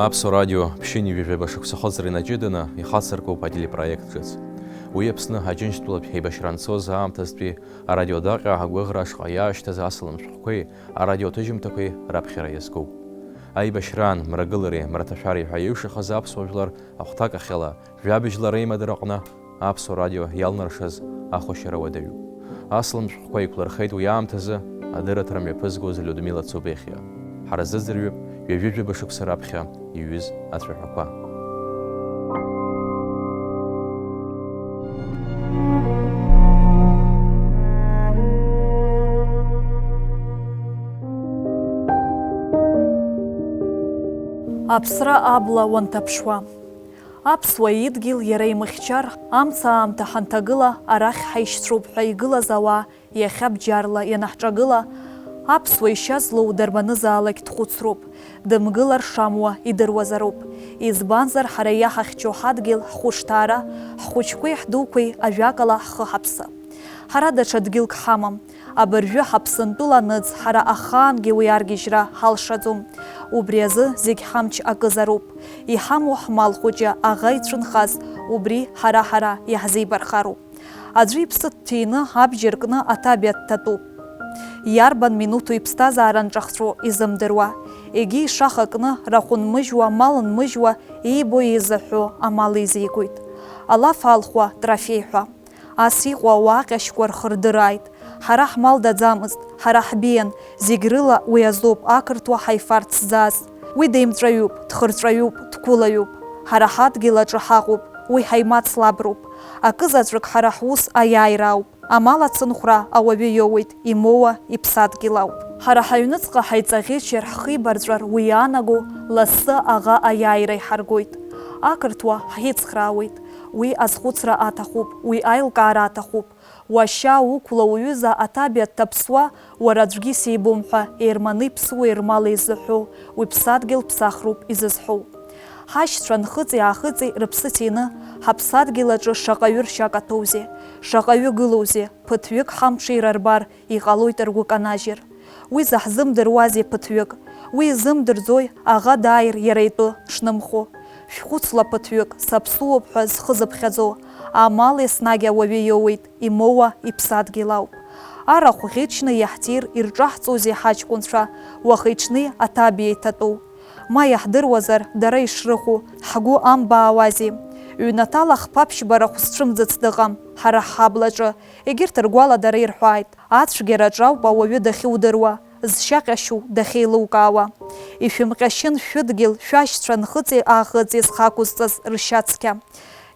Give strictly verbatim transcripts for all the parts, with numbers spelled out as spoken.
Аԥсуа радио ԥшьынҩажәи жәаба шықәса ахыҵра инаҷыданы ихацыркуп ателепроект ҿыц. Уи Аԥсны Аџьынџьтәылатә еибашьра анцоз аамҭазтәи арадиодаҟьа агәыӷра ашҟа иаашьҭыз асалам шәҟәқәеи арадиоҭыжьымҭақәеи раԥхьара иазкуп. Аибашьраан, мрагылареи мраҭашәареи ҳәа иҩшахаз аԥсуа жәлар ахәҭакахьала, жәабжьла реимадара аҟны Аԥсуа радио иалнаршаз ахәашьара уадаҩуп. Асалам шәҟәқәа еиқәлырхеит уи аамҭазы адырраҭара мҩаԥызгоз Людмила Цубехиа. Ҳара ҳзыӡырҩып ҩажәи жәаба шықәса раԥхьа иҩыз ацәаҳәақәа. Аԥсра абла уанҭаԥшуа. Аԥсуа идгьыл иара имыхьчар, амца аамҭа ҳанҭагыла, арахь ҳаишьцәоуп ҳәа игылаз ауаа иахьа бџьарла ианаҳҿагыла, аԥсуа ишьа злоу дарбанызаалак дхәыцроуп, дымгылар шамуа идыруазароуп. Избанзар, ҳара иаҳахьчо ҳадгьыл, ҳхәышҭаара, ҳхәыҷқәеи ҳдуқәеи ажәакала ҳхы ҳаԥсы. Ҳара даҽа дгьылк ҳамам. Абыржәы ҳаԥсынтәыла ныҵ ҳара ахаангьы уи аргьежьра ҳалшаӡом. Убри азы зегь ҳамч акызароуп. Иҳамоу ҳмал хәыҷы аӷа ицәынхаз, убри ҳара-ҳара иаҳзеибархароуп. Аӡәы иԥсы ҭҭины абџьар кны аҭабиа дҭатәуп. Иарбан минуҭу иԥсҭазаара нҿахҵәо изымдыруа. Егьи ишаха кны рахә нмыжьуа, мал нмыжьуа, иибо-еизыҳәҳәо амал еизигоит. Алаф алхуа трофеи ҳәа. Ас иҟоу ауаа ҟьашьқәа рхы рдырааит. Ҳара ҳмал даӡамызт, ҳара ҳбиан, зегь рыла уи азоуп ақырҭуа ҳаифарц ззааз. Уи деимҵәаҩуп, дхырҵәаҩуп, дқәылаҩуп. Ҳара ҳадгьыл аҿы ҳаҟоуп, уи ҳаимаҵ лаброуп. Акызаҵәык ҳара ҳус аиааира ауп. Амал ацынхәра ауаҩы иоуеит, имоуа иԥсадгьыл ауп. Ҳара ҳаҩныҵҟа ҳаиҵаӷьычыр, ҳхибарҵәар уи иаанаго лассы аӷа аиааира иҳаргоит. Ақырҭуа ҳицхраауеит. Уи азхәыцра аҭахуп, уи аилкаара аҭахуп. Уашьа уқәла уҩыза аҭабиа дҭаԥсуа, уара аӡәгьы сибом ҳәа, ерманы иԥсуеи рмал еизыҳәоу, уи ԥсадгьыл ԥсахроуп изызҳәоу. Ҳашьцәа нхыҵи-аахыҵи рыԥсы ҭины, ҳаԥсадгьыл аҿы шаҟаҩы ршьа каҭәоузеи, шаҟаҩы гылоузеи, ԥыҭҩык ҳамҽеира рбар, иҟалоит ргәы канажьыр. Уи заҳзымдыруазеи ԥыҭҩык? Уи изымдырӡои, аӷа дааир иара итәы шнымхо? Шәхәыцла ԥыҭҩык, саԥсуоуп ҳәа зхы зыԥхьаӡо, амал еснагь ауаҩы иоуеит, имоуа иԥсадгьыл ауп. Арахә ӷьычны иаҳҭир ирҿаҳҵозеи ҳаҷкәынцәа, уахи-ҽни аҭабиа иҭатәоу? Ма иаҳдыруазар, дара ишрыхәо, ҳгәы амбаауазеи? Ҩнаҭала хԥа ԥшьба рахә зцәымӡыц дыҟам, ҳара ҳҳаблаҿы, егьырҭ ргәаладара ирҳәааит. Ацәгьараҿ ауп ауаҩы дахьудыруа, зшьа ҟьашьу дахьеилукаауа. Ишәымҟьашьын шәыдгьыл, шәашьцәа нхыҵи-аахыҵи зхы ақәызҵаз ршьацқьа.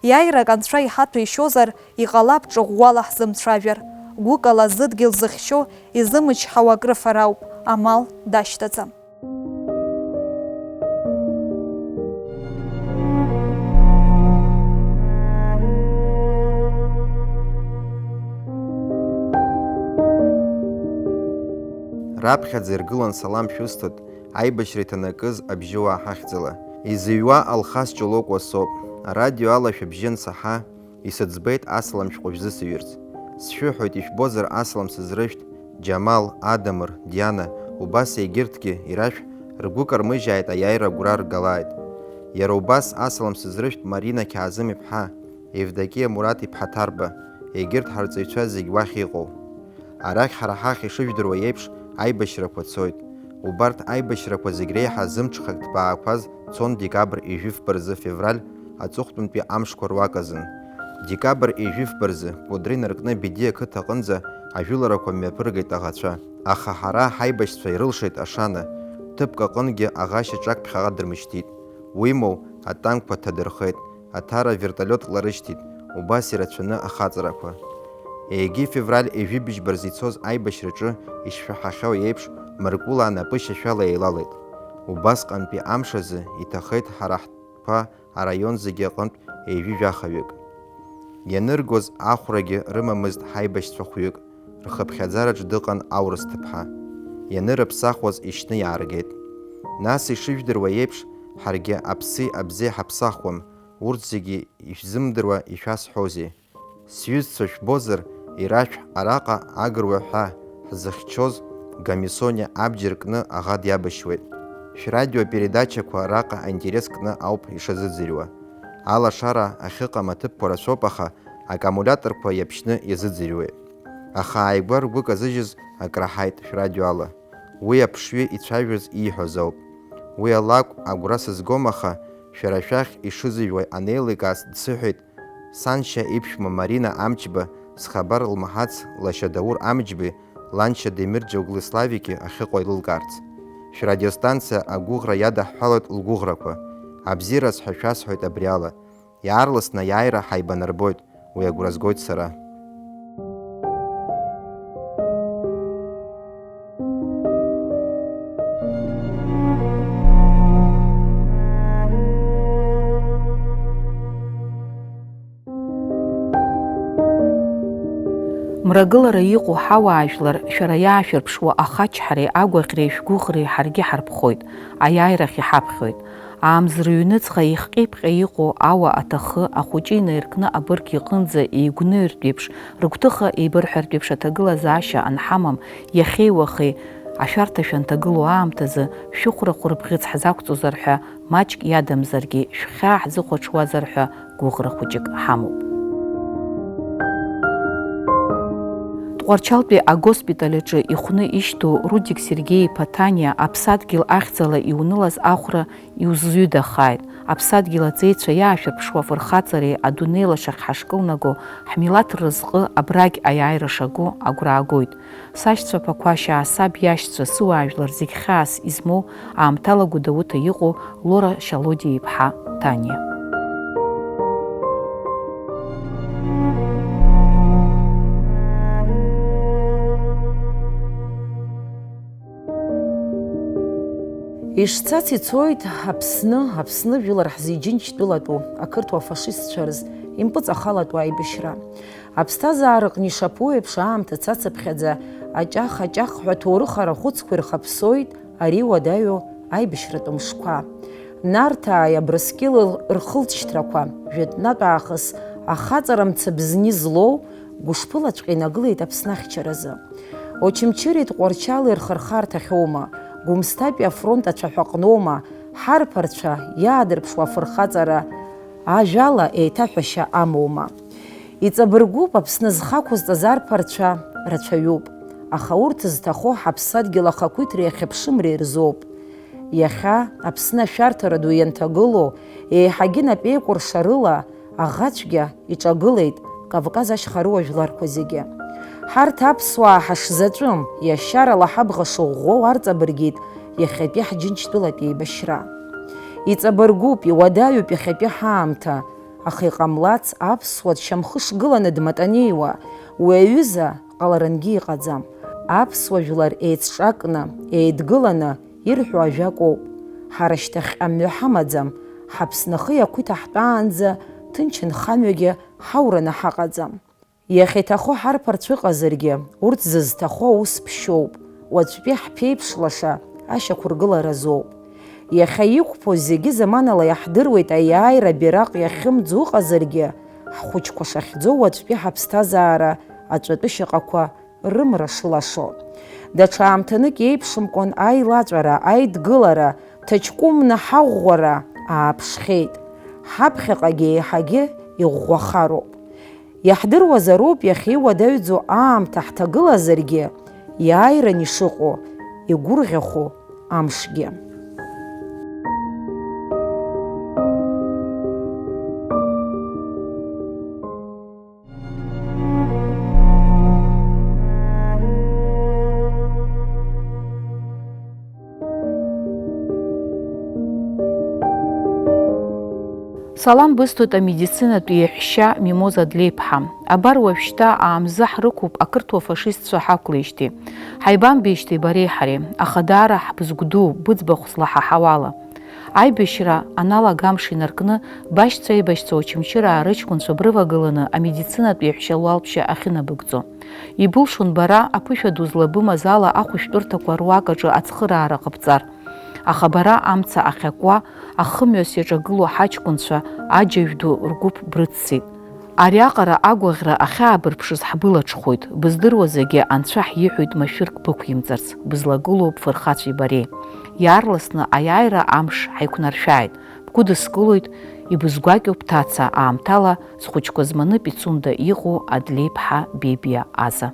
Иааирак анцәа иҳаҭәеишьозар, иҟалап ҿыӷәӷәала ҳзымцәажәар. Гәыкала зыдгьыл зыхьчо, изымычҳауа акрыфара ауп, амал дашьҭаӡам. Раԥхьаӡа иргылан салам шәысҭоит, аибашьра иҭанакыз абжьыуаа ҳахьӡала. Изыҩуа Алхас Ҷолокуа соуп. Арадио ала шәыбжьы ансаҳа, исыӡбеит асалам шәҟәы шәзысыҩырц. Сшәыҳәоит, ишәбозар асалам сызрышәҭ, Џьамал, Адамыр, Диана, убас егьырҭгьы ирашәҳә, ргәы кармыжьааит, аиааира агәра ргалааит. Иара убас асалам сызрышәҭ Марина Қьаазым-иԥҳа, Евдокиа Мураҭ-иԥҳа Ҭарба, егьырҭ ҳарҵаҩцәа зегь уахь иҟоу. Арахь ҳара ҳахь ишыжәдыруа еиԥш аибашьрақәа цоит. Убарҭ аибашьрақәа зегь реиҳа зымҽхак ҭбаақәаз цон декабр ижәифба рзы февраль аҵыхәтәантәи амшқәа руак азын. Декабр ижәифба рзы Кәыдры инаркны Бедиа қыҭа аҟынӡа ажәыларақәа мҩаԥыргеит аӷацәа. Аха ҳара ҳаибашьцәа ирылшеит ашана, ҭыԥк аҟынгьы аӷа шьаҿак ԥхьаҟа дырмышьҭит. Уимоу, атанкқәа ҭадырхеит. Аҭара вертолиотк ларышьҭит, убас ирацәаны ахаҵарақәа. Егьи февраль ижәибжьба рзы ицоз аибашьраҿы ишшәаҳахьоу еиԥш, Мыркәылаа напышьашәала еилалеит. Убасҟантәи амш азы иҭахеит ҳара ҳтәқәа араион зегьы аҟынтә ҩажәи жәахаҩык. Ианыргоз ахәрагьы рымамызт ҳаибашьцәа хәҩык, рхыԥхьаӡараҿ дыҟан аурыс ҭыԥҳа. Ианырыԥсахуаз ишьны иааргеит. Нас, ишыжәдыруа еиԥш, ҳаргьы аԥси абзеи ҳаԥсахуам, урҭ зегьы ишәзымдыруа ишәасҳәозеи? Сҩызцәа шәбозар, ирашәҳә, араҟа Агыруа ҳәа ҳзыхьчоз Гамисониа абџьар кны аӷа диабашьуеит. Шәрадиоапередачақәа араҟа аинтерес кны ауп ишазыӡырҩуа. Алашара ахьыҟам аҭыԥқәа рацәоуп, аха аккумулиаторқәа иаԥшьны иазыӡырҩуеит. Аха ааигәа ргәы казыжьыз акраҳаит шәрадио ала. Уи аԥшҩы ицәажәоз ииҳәоз ауп. Уи алакә агәра сызгом, аха шәара шәахь ишызыжәуа анеиликааз дсыҳәеит, саншьа иԥшәма Марина Амҷба зхабар лмаҳац лашьа Даур Амҷбеи ланшьа Демир Џьоугли Славики ахьыҟоу еилылкаарц. Шәрадиостанциа агәыӷра иадаҳҳәалоит лгәыӷрақәа. Абзиараз ҳәа шәасҳәоит абри ала. Иаарласны аиааира ҳаибанарбоит, уи агәра згоит сара. Мрагылара иҟоу ҳауаажәлар, шәара иаашәырԥшуа ахачҳареи агәаӷьреи шәгәыӷреи ҳаргьы ҳарԥхоит, аиааирахь иҳаԥхьоит. Аамзра ҩныҵҟа ихҟьеиԥҟьа иҟоу ауа аҭахы ахәыҷы инаиркны абырг иҟынӡа еигәныҩртә еиԥш, рыгәҭыха еибырҳәартә еиԥш аҭагылазаашьа анҳамам, иахьеи уахеи ашәарҭа шәанҭагылоу аамҭазы шәыхәрахәыр бӷьыц ҳзақәҵозар ҳәа, маҷк иадамзаргьы шәхьаа ҳзыхәаҽуазар ҳәа гәыӷра хәыҷык ҳамоуп. Тҟәарчалтәи агоспиталь аҿы ихәны ишьҭоу Рудик Сергеи-иԥа Ҭаниа аԥсадгьыл ахьӡала иунылаз ахәра иузҩыдахааит. Аԥсадгьыл аҵеицәа иаашәырԥшуа афырхаҵареи адунеи лашахь ҳашкылнаго, ҳмилаҭ рразҟы абрагь аиааира шаго агәра аагоит. Сашьцәа ԥақәашьаа, саб иашьцәа, сыуаажәлар зегь хьаас измоу, аамҭала Гәдоуҭа иҟоу Лора Шьалодиа-иԥҳа Ҭаниа. Ишцац ицоит Аԥсны, Аԥсны жәлар ҳзы иџьынџьтәылатәу, ақырҭуа фашистцәа рзы импыҵахалатәу аибашьра. Аԥсҭазаараҟны ишаԥу еиԥш, аамҭа цацыԥхьаӡа, аҷах-аҷах ҳәа аҭоурых арахәыцқәа ирхаԥсоит ари уадаҩу аибашьратә мшқәа. Нарҭааи Абрыскьыли рхылҵшьҭрақәа, жәытәнатә аахыс ахаҵара мцабзни злоу, гәышԥылаҵәҟьа инагылеит Аԥсны ахьчаразы. Очамчыреи Тҟәарчали рхырхарҭахьоума, Гәымсҭатәи афронт ацәаҳәаҟноума, ҳарԥарцәа иаадырԥшуа афырхаҵара ажәала еиҭаҳәашьа амоума? Иҵабыргуп Аԥсны зхы ақәызҵаз арԥарцәа рацәаҩуп, аха урҭ зҭахо ҳаԥсадгьыл ахақәиҭреи ахьыԥшымреи рзоуп. Иахьа Аԥсны ашәарҭара ду ианҭагылоу, еиҳагьы напеикәыршарыла аӷацәгьа иҿагылеит Кавказ ашьхарыуа жәларқәа зегьы. Ҳарҭ аԥсуаа ҳашзаҵәым, иашьарала ҳабӷа шыӷәӷәоу арҵабыргит иахьатәи ҳџьынџьтәылатә еибашьра. Иҵабыргуп, иуадаҩуп иахьатәи ҳаамҭа, аха иҟамлац аԥсуа дшьамхы шгыланы дматанеиуа, уи аҩыза ҟаларангьы иҟаӡам. Аԥсуа жәлар еицҿакны, еидгыланы ирҳәо ажәакоуп. Ҳара шьҭахьҟа мҩа ҳамаӡам, ҳаԥсны ахы иақәиҭаҳтәаанӡа ҭынч нхамҩагьы ҳаураны ҳаҟаӡам. Иахьа иҭахо ҳарԥарцәа ыҟазаргьы, урҭ зызҭахо аус ԥшьоуп, уаҵәтәи ҳԥеиԥш лаша ашьақәыргылара азоуп. Иахьа иқәԥо зегьы заманала иаҳдыруеит, аиааира абираҟ иахьымӡо ыҟазаргьы, ҳхәыҷқәа шахьӡо уаҵәтәи ҳаԥсҭазаара аҵәатәы шьаҟақәа рымра шылашо. Даҽа аамҭанык еиԥшымкәан аилаҵәара, аидгылара, ҭаҷкәымны ҳаӷәӷәара ааԥшхьеит. Ҳаԥхьаҟагьы еиҳагьы иӷәӷәахароуп. Иаҳдыруазароуп иахьа иуадаҩӡоу аамҭа ҳҭагылазаргьы, иааиран ишыҟоу, игәырӷьахо амшгьы. Салам бысҭоит амедицинатә еиҳәшьа Мимоза Длеиԥҳа. Абар уажәшьҭа аамза ҳрықәуп ақырҭуа фашистцәа ҳақәлеижьҭеи. Ҳаибамбеижьҭеи бареи ҳареи, аха даара ҳбызгәдуу, быӡбахә злаҳаҳауала. Аибашьра аналага амш инаркны, башьцәа-еибашьцәа Очамчыраа рыҷкәынцәа брывагыланы амедицинатә еиҳәшьа луалԥшьа ахьынабыгӡо. Ибылшон бара аԥышәа ду злабымаз ала ахәышәтәырҭақәа руак аҿы ацхыраара ҟабҵар. Аха бара амца ахьакуа, ахымҩас иаҿагылоу ҳаҷкәынцәа аџьажә ду ргәыԥ брыццеит. Ариаҟара агәаӷьра ахьаабырԥшыз ҳбылаҽхәоит, быздыруа зегьы анцәа ҳиҳәоит машәырк бықәимҵарц, бызлагылоу бфырхацәеи бареи. Иаарласны аиааира амш ҳаиқәнаршәааит, бгәыдыскылоит, ибызгәакьоу бҭаца аамҭала зхәыҷқәа зманы Пицунда иҟоу Адлеиԥҳа Бебиа Аза.